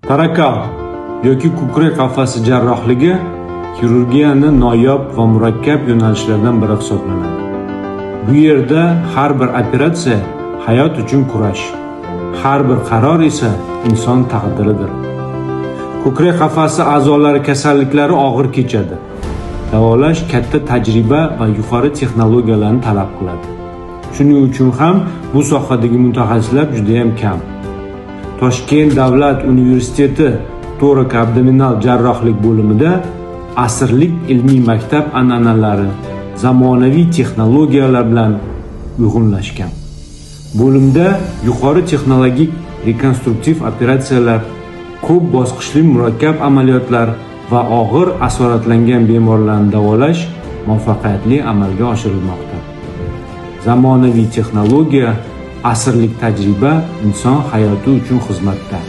Torakal yoki ko'krak qafasi jarrohligi xirurgiyani noyob va murakkab yo'nalishlaridan biri hisoblanadi. Bu yerda har bir operatsiya hayot uchun kurash, har bir qaror esa inson taqdiridir. Ko'krak qafasi a'zolari kasalliklari og'ir kechadi. Davolash katta tajriba va yuqori texnologiyalarni talab qiladi. Shuning uchun ham bu sohadagi mutaxassislar juda ham kam. Toshkent davlat universiteti torakoabdominal jarrohlik bo'limida asrlik ilmiy maktab an'analari zamonaviy texnologiyalar bilan uyg'unlashgan. Bo'limda yuqori texnologik rekonstruktiv operatsiyalar, ko'p bosqichli murakkab amaliyotlar va og'ir asoratlangan bemorlarni davolash muvaffaqiyatli amalga oshirilmoqda. Zamonaviy texnologiya, asrlik tajriba inson hayoti uchun xizmatda.